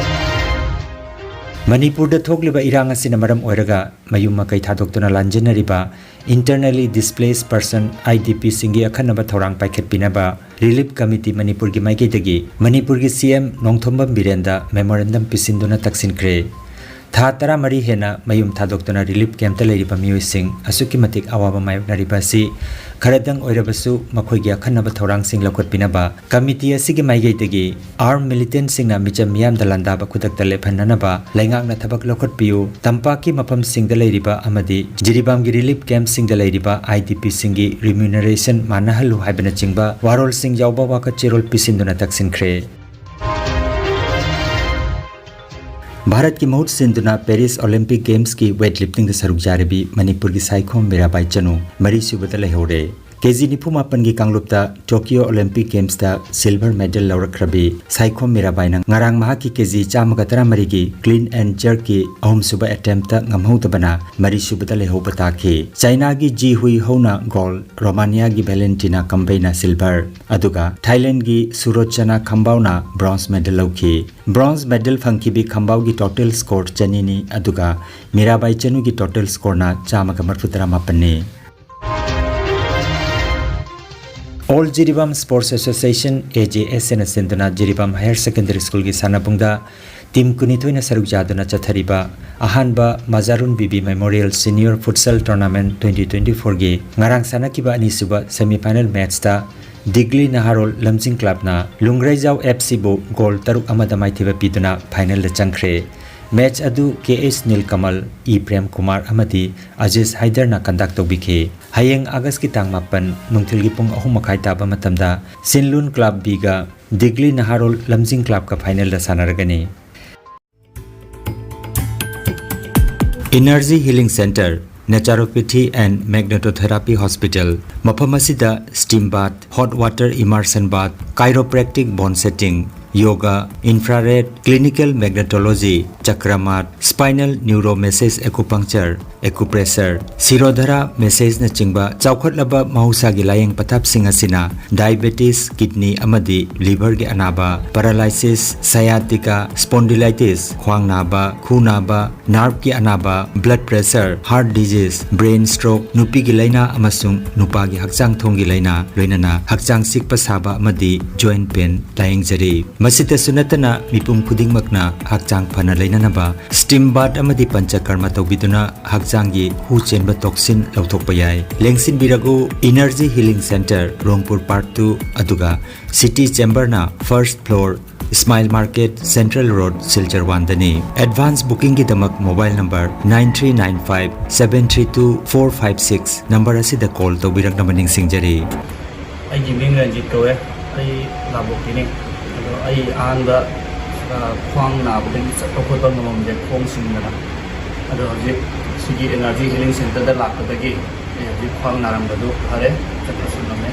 ꯃꯅꯤꯄꯨꯔꯗ ꯊꯣꯛꯂꯤꯕ ꯏꯔꯥꯡ ꯑꯁꯤꯅ ꯃꯔꯝ ꯑꯣꯏꯔꯒ ꯃꯌꯨꯝ ꯃꯀꯩ ꯊꯥꯗꯣꯛꯇꯨꯅ ꯂꯥꯟꯖꯦꯟꯅꯔꯤꯕ Internally Displaced Person, IDPꯁꯤꯡꯒꯤ ꯑꯈꯟꯅꯕ ꯊꯧꯔꯥꯡ ꯄꯥꯏꯈꯠꯄꯤꯅꯕ Relief Committee ꯃꯅꯤꯄꯨꯔꯒꯤ ꯃꯥꯏꯀꯩꯗꯒꯤ ꯃꯅꯤꯄꯨꯔꯒꯤ CM ꯅꯣꯡꯊꯣꯝꯕꯝ ꯕꯤꯔꯦꯟꯗ memorandum ꯄꯤꯁꯤꯟꯗꯨꯅ ꯇꯛꯁꯤꯟꯈ꯭ꯔꯦ꯫ ꯊꯥ ꯇꯔꯥꯃꯔꯤ ꯍꯦꯟꯅ ꯃꯌꯨꯝ ꯊꯥꯗꯣꯛꯇꯨꯅ relief campꯇ ꯂꯩꯔꯤꯕ ꯃꯤꯑꯣꯏꯁꯤꯡ ꯑꯁꯨꯛꯀꯤ ꯃꯇꯤꯛ ꯑꯋꯥꯕ ꯃꯥꯌꯣꯛꯅꯔꯤꯕ ꯑꯁꯤ ꯈꯔꯗꯪ ꯑꯣꯏꯔꯕꯁꯨ ꯃꯈꯣꯏꯒꯤ ꯑꯈꯟꯅꯕ ꯊꯧꯔꯥꯡꯁꯤꯡ ꯂꯧꯈꯠꯄꯤꯅꯕ committee ꯑꯁꯤꯒꯤ ꯃꯥꯏꯀꯩꯗꯒꯤ armed militantꯁꯤꯡꯅ ꯃꯤꯆꯝ ꯃꯤꯌꯥꯝꯗ ꯂꯥꯟꯗꯥꯕ ꯈꯨꯗꯛꯇ ꯂꯦꯞꯍꯟꯅꯅꯕ ꯂꯩꯉꯥꯛꯅ ꯊꯕꯛ ꯂꯧꯈꯠꯄꯤꯌꯨ꯫ ꯇꯝꯄꯥꯛꯀꯤ ꯃꯐꯝꯁꯤꯡꯗ ꯂꯩꯔꯤꯕ ꯑꯃꯗꯤ ꯖꯤꯔꯤꯕꯥꯝꯒꯤ relief campꯁꯤꯡꯗ ꯂꯩꯔꯤꯕ IDPꯁꯤꯡꯒꯤ remuneration ꯃꯥꯟꯅꯍꯜꯂꯨ ꯍꯥꯏꯕꯅꯆꯤꯡꯕ ꯋꯥꯔꯣꯜꯁꯤꯡ ꯌꯥꯎꯕ ꯋꯥꯀꯠ ꯆꯦꯔꯣꯜ ꯄꯤꯁꯤꯟꯗꯨꯅ ꯇꯛꯁꯤꯟꯈ꯭ꯔꯦ꯫ ꯚꯥꯔꯠꯀꯤ ꯃꯍꯨꯠ ꯁꯤꯟꯗꯨꯅ ꯄꯦꯔꯤꯁ ꯑꯣꯂꯤꯝꯄꯤꯛ ꯒꯦꯝꯁꯀꯤ ꯋꯦꯠ ꯂꯤꯐꯇꯤꯡꯗ ꯁꯔꯨꯛ ꯌꯥꯔꯤꯕꯤ ꯃꯅꯤꯄꯨꯔꯒꯤ ꯁꯥꯏꯈꯣꯝ ꯃꯤꯔꯥꯕꯥꯏ ꯆꯅꯨ ꯃꯔꯤꯁꯨꯕꯗ ꯂꯩꯍꯧꯔꯦ꯫ ꯀꯦꯖꯤ ꯅꯤꯐꯨ ꯃꯥꯄꯟꯒꯤ ꯀꯥꯡꯂꯨꯞꯇ ꯇꯣꯀꯤꯌꯣ ꯑꯣꯂꯤꯝꯄꯤꯛ ꯒꯦꯝꯁꯇ ꯁꯤꯜꯚꯔ ꯃꯦꯗꯜ ꯂꯧꯔꯛꯈ꯭ꯔꯕꯤ ꯁꯥꯏꯈꯣꯝ ꯃꯤꯔꯥꯕꯥꯏꯅ ꯉꯔꯥꯡ ꯃꯍꯥꯛꯀꯤ ꯀꯦꯖꯤ ꯆꯥꯝꯃꯒ ꯇꯔꯥꯃꯔꯤꯒꯤ ꯀ꯭ꯂꯤꯟ ꯑꯦꯟ ꯖꯔꯛꯀꯤ ꯑꯍꯨꯝꯁꯨꯕ ꯑꯦꯇꯦꯝꯞꯇ ꯉꯝꯍꯧꯗꯕꯅ ꯃꯔꯤꯁꯨꯕꯗ ꯂꯩꯍꯧꯕ ꯇꯥꯈꯤ꯫ ꯆꯥꯏꯅꯥꯒꯤ ꯖꯤ ꯍꯨꯏ ꯍꯧꯅ ꯒꯣꯜ, ꯔꯣꯃꯥꯅꯤꯌꯥꯒꯤ ꯚꯦꯂꯦꯟꯇꯤꯅꯥ ꯀꯝꯕꯩꯅ ꯁꯤꯜꯚꯔ, ꯑꯗꯨꯒ ꯊꯥꯏꯂꯦꯟꯗꯒꯤ ꯁꯨꯔꯣꯆꯅꯥ ꯈꯝꯕꯥꯎꯅ ꯕ꯭ꯔꯣꯟꯖ ꯃꯦꯗꯜ ꯂꯧꯈꯤ꯫ ꯕ꯭ꯔꯣꯟꯖ ꯃꯦꯗꯜ ꯐꯪꯈꯤꯕꯤ ꯈꯝꯕꯥꯎꯒꯤ ꯇꯣꯇꯦꯜ ꯁ꯭ꯀꯣꯔ ꯆꯅꯤꯅꯤ, ꯑꯗꯨꯒ ꯃꯤꯔꯥꯕꯥꯏ ꯆꯅꯨꯒꯤ ꯇꯣꯇꯦꯜ ꯁ꯭ꯀꯣꯔꯅ ꯆꯥꯝꯃꯒ ꯃꯔꯤꯐꯨ ꯇꯔꯥ ꯃꯥꯄꯟꯅꯤ꯫ All Jiribam Sports Association, A J S, ꯅ ꯁꯤꯟꯗꯨꯅ ꯖꯤꯔꯤꯕꯥꯝ ꯍꯥꯌꯔ ꯁꯦꯀꯦꯟꯗꯔꯤ ꯁ꯭ꯀꯨꯜꯒꯤ ꯁꯥꯟꯅꯕꯨꯡꯗ ꯇꯤꯝ ꯀꯨꯟꯅꯤꯊꯣꯏꯅ ꯁꯔꯨꯛ ꯌꯥꯗꯨꯅ ꯆꯠꯊꯔꯤꯕ ꯑꯍꯥꯟꯕ Majarun Bibi memorial senior futsal tournament twenty twenty ꯐꯣꯔꯒꯤ ꯉꯔꯥꯡ ꯁꯥꯟꯅꯈꯤꯕ ꯑꯅꯤꯁꯨꯕ ꯁꯦꯃꯤꯐꯥꯏꯅꯦꯜ ꯃꯦꯠꯆꯇ ꯗꯤꯒ꯭ꯂꯤ ꯅꯍꯥꯔꯣꯜ ꯂꯝꯖꯤꯡ ꯀ꯭ꯂꯕꯅ ꯂꯨꯡꯒ꯭ꯔꯩꯖꯥꯎ F Cꯕꯨ ꯒꯣꯜ ꯇꯔꯨꯛ ꯑꯃꯗ ꯃꯥꯏꯊꯤꯕ ꯄꯤꯗꯨꯅ ꯐꯥꯏꯅꯦꯜꯗ ꯆꯪꯈ꯭ꯔꯦ꯫ ꯃꯦꯠꯆ ꯑꯗꯨ ꯀꯦ ꯑꯦꯁ ꯅꯤꯜꯀꯃꯜ, ꯏ ꯄ꯭ꯔꯦꯝ ꯀꯨꯃꯥꯔ ꯑꯃꯗꯤ ꯑꯖꯤꯖ ꯍꯥꯏꯗꯔꯅ ꯀꯟꯗꯛ ꯇꯧꯕꯤꯈꯤ꯫ ꯍꯌꯦꯡ ꯑꯥꯒꯁꯀꯤ ꯇꯥꯡ ꯃꯥꯄꯟ ꯅꯨꯡꯊꯤꯜꯒꯤ ꯄꯨꯡ ꯑꯍꯨꯝ ꯃꯈꯥꯏ ꯇꯥꯕ ꯃꯇꯝꯗ ꯁꯤꯟꯂꯨꯟ ꯀ꯭ꯂꯕ Bꯒ ꯗꯤꯒ꯭ꯂꯤ ꯅꯍꯥꯔꯣꯜ ꯂꯝꯖꯤꯡ ꯀ꯭ꯂꯕꯀ ꯐꯥꯏꯅꯦꯜꯗ ꯁꯥꯟꯅꯔꯒꯅꯤ꯫ Energy Healing Center, Naturopathy and Magnetotherapy Hospital, ꯃꯐꯝ ꯑꯁꯤꯗ steam bath, hot water immersion bath, chiropractic bone setting, yoga, infrared, clinical magnetology, ꯆꯀ꯭ꯔꯃꯥꯠ, spinal neuromassage acupuncture, acupressure, ꯁꯤꯔꯣꯙꯔꯥ ꯃꯦꯁꯦꯖꯅꯆꯤꯡꯕ ꯆꯥꯎꯈꯠꯂꯕ ꯃꯍꯧꯁꯥꯒꯤ ꯂꯥꯌꯦꯡ ꯄꯊꯥꯞꯁꯤꯡ ꯑꯁꯤꯅ diabetes, kidney ꯑꯃꯗꯤ liverꯒꯤ ꯑꯅꯥꯕ, paralysis, sciatica, spondylitis, ꯈ꯭ꯋꯥꯡ ꯅꯥꯕ, ꯈꯨ ꯅꯥꯕ, nerveꯀꯤ ꯑꯅꯥꯕ, blood pressure, heart disease, brain stroke, ꯅꯨꯄꯤꯒꯤ ꯂꯥꯏꯅꯥ ꯑꯃꯁꯨꯡ ꯅꯨꯄꯥꯒꯤ ꯍꯛꯆꯥꯡ ꯊꯣꯡꯒꯤ ꯂꯥꯏꯅꯥ, ꯂꯣꯏꯅꯅ ꯍꯛꯆꯥꯡ ꯆꯤꯛꯄ ꯁꯥꯕ ꯑꯃꯗꯤ joint pain ꯂꯥꯌꯦꯡꯖꯔꯤ꯫ ꯃꯁꯤꯇꯁꯨ ꯅꯠꯇꯅ ꯃꯤꯄꯨꯝ ꯈꯨꯗꯤꯡꯃꯛꯅ ꯍꯛꯆꯥꯡ ꯐꯅ ꯂꯩꯅꯅꯕ steam bath ꯑꯃꯗꯤ ꯄꯟꯆꯀꯔꯃ ꯇꯧꯕꯤꯗꯨꯅ ꯍꯛꯆꯥꯡꯒꯤ ꯍꯨ ꯆꯦꯟꯕ toxin ꯂꯧꯊꯣꯛꯄ ꯌꯥꯏ꯫ ꯂꯦꯡꯁꯤꯟꯕꯤꯔꯛꯎ, Energy Healing Center, ꯔꯣꯡꯄꯨꯔ Park two, ꯑꯗꯨꯒ City Chamberꯅ first floor, Smile Market, Central Road, Silchar one ꯗꯅꯤ꯫ Advance bookingꯒꯤꯗꯃꯛ mobile number nine three nine five seven three two four five six number ꯑꯁꯤꯗ call ꯇꯧꯕꯤꯔꯛꯅꯕ ꯅꯤꯡꯁꯤꯡꯖꯔꯤ꯫ ꯑꯩꯒꯤ ꯃꯤꯡ ꯔꯟꯖꯤꯠ ꯀꯧꯋꯦ꯫ ꯑꯩ ꯂꯥꯡꯕꯣꯛꯇꯤꯅꯤ꯫ ꯑꯗꯣ ꯑꯩ ꯑꯍꯥꯟꯕ ꯈ꯭ꯋꯥꯡ ꯅꯥꯕꯗꯒꯤ ꯆꯠꯄ ꯈꯣꯠꯄ ꯉꯝꯃꯝꯗꯦ, ꯈꯣꯡ ꯁꯤꯡꯗꯅ꯫ ꯑꯗꯣ ꯍꯧꯖꯤꯛ ꯁꯤꯒꯤ Energy Healing Centerꯗ ꯂꯥꯛꯄꯗꯒꯤ ꯑꯩ ꯍꯧꯖꯤꯛ ꯈ꯭ꯋꯥꯡ ꯅꯥꯔꯝꯕꯗꯨ ꯐꯔꯦ, ꯆꯠꯄꯁꯨ ꯉꯝꯃꯦ꯫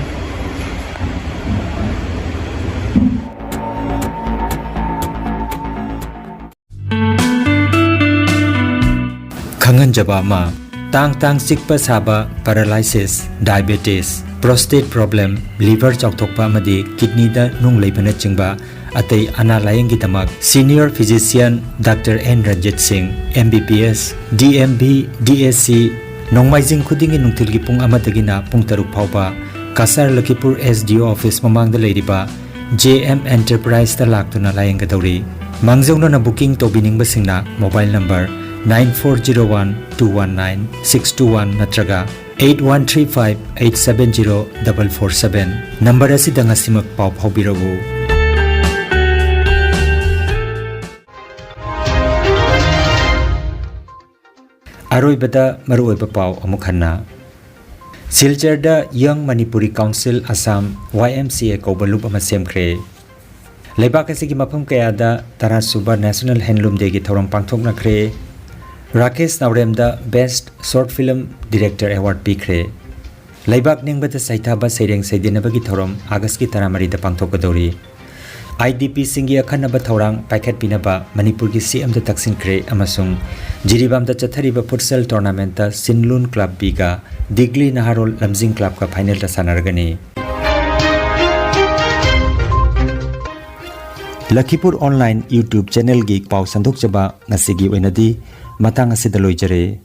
ꯈꯪꯍꯟꯖꯕ ꯑꯃ, ꯇꯥꯡ ꯇꯥꯡ ꯆꯤꯛꯄ ꯁꯥꯕ, paralysis, diabetes, prostate problem, liver ꯆꯥꯎꯊꯣꯛꯄ ꯑꯃꯗꯤ kidneyꯗ ꯅꯨꯡ ꯂꯩꯕꯅꯆꯤꯡꯕ ꯑꯇꯩ ꯑꯅꯥ ꯂꯥꯌꯦꯡꯒꯤꯗꯃꯛ senior physician Doctor N Ranjit ꯁꯤꯡ, M B B S, D M B, D S C, ꯅꯣꯡꯃꯥꯏꯖꯤꯡ ꯈꯨꯗꯤꯡꯒꯤ ꯅꯨꯡꯊꯤꯜꯒꯤ ꯄꯨꯡ ꯑꯃꯗꯒꯤꯅ ꯄꯨꯡ ꯇꯔꯨꯛ ꯐꯥꯎꯕ Cachar ꯂꯈꯤꯄꯨꯔ S D O office ꯃꯃꯥꯡꯗ ꯂꯩꯔꯤꯕ J M Enterpriseꯇ ꯂꯥꯛꯇꯨꯅ ꯂꯥꯌꯦꯡꯒꯗꯧꯔꯤ꯫ ꯃꯥꯡꯖꯧꯅꯅ booking ꯇꯧꯕꯤꯅꯤꯡꯕꯁꯤꯡꯅ mobile number nine four zero one two one nine six two one ꯅꯠꯇ꯭ꯔꯒ eight one three five eight seven zero double four seven number ꯑꯁꯤꯗ ꯉꯁꯤꯃꯛ ꯄꯥꯎ ꯐꯥꯎꯕꯤꯔꯛꯎ꯫ ꯑꯔꯣꯏꯕꯗ ꯃꯔꯨꯑꯣꯏꯕ ꯄꯥꯎ ꯑꯃꯨꯛ ꯍꯟꯅ꯫ ꯁꯤꯜꯆꯔꯗ Young Manipuri Council Assam, Y M C A ꯀꯧꯕ ꯂꯨꯞ ꯑꯃ ꯁꯦꯝꯈ꯭ꯔꯦ꯫ ꯂꯩꯕꯥꯛ ꯑꯁꯤꯒꯤ ꯃꯐꯝ ꯀꯌꯥꯗ ꯇꯔꯥ ꯁꯨꯕ National Handloom Dayꯒꯤ ꯊꯧꯔꯝ ꯄꯥꯡꯊꯣꯛꯅꯈ꯭ꯔꯦ꯫ Rakesh ꯅꯥꯎꯔꯦꯝꯗ Best Short Film Director Award ꯄꯤꯈ꯭ꯔꯦ꯫ ꯂꯩꯕꯥꯛ ꯅꯤꯡꯕꯗ ꯁꯩꯊꯥꯕ ꯁꯩꯔꯦꯡ ꯁꯩꯗꯦꯟꯅꯕꯒꯤ ꯊꯧꯔꯝ ꯑꯥꯒꯁꯀꯤ ꯇꯔꯥꯃꯔꯤꯗ ꯄꯥꯡꯊꯣꯛꯀꯗꯧꯔꯤ꯫ IDPꯁꯤꯡꯒꯤ ꯑꯈꯟꯅꯕ ꯊꯧꯔꯥꯡ ꯄꯥꯏꯈꯠꯄꯤꯅꯕ ꯃꯅꯤꯄꯨꯔꯒꯤ CMꯗ ꯇꯛꯁꯤꯟꯈ꯭ꯔꯦ ꯑꯃꯁꯨꯡ ꯖꯤꯔꯤꯕꯥꯝꯗ ꯆꯠꯊꯔꯤꯕ futsal tournamentꯇ ꯁꯤꯟꯂꯨꯟ Club Bꯒ ꯗꯤꯒꯂꯤ ꯅꯍꯥꯔꯣꯜ ꯂꯝꯖꯤꯡ Clubꯀ finalꯗ ꯁꯥꯟꯅꯔꯒꯅꯤ꯫ ꯂꯈꯤꯄꯨꯔ Online YouTube channelꯒꯤ ꯄꯥꯎ ꯁꯟꯗꯣꯛꯆꯕ ꯉꯁꯤꯒꯤ ꯑꯣꯏꯅꯗꯤ ꯃꯇꯥꯡ ꯑꯁꯤꯗ ꯂꯣꯏꯖꯔꯦ꯫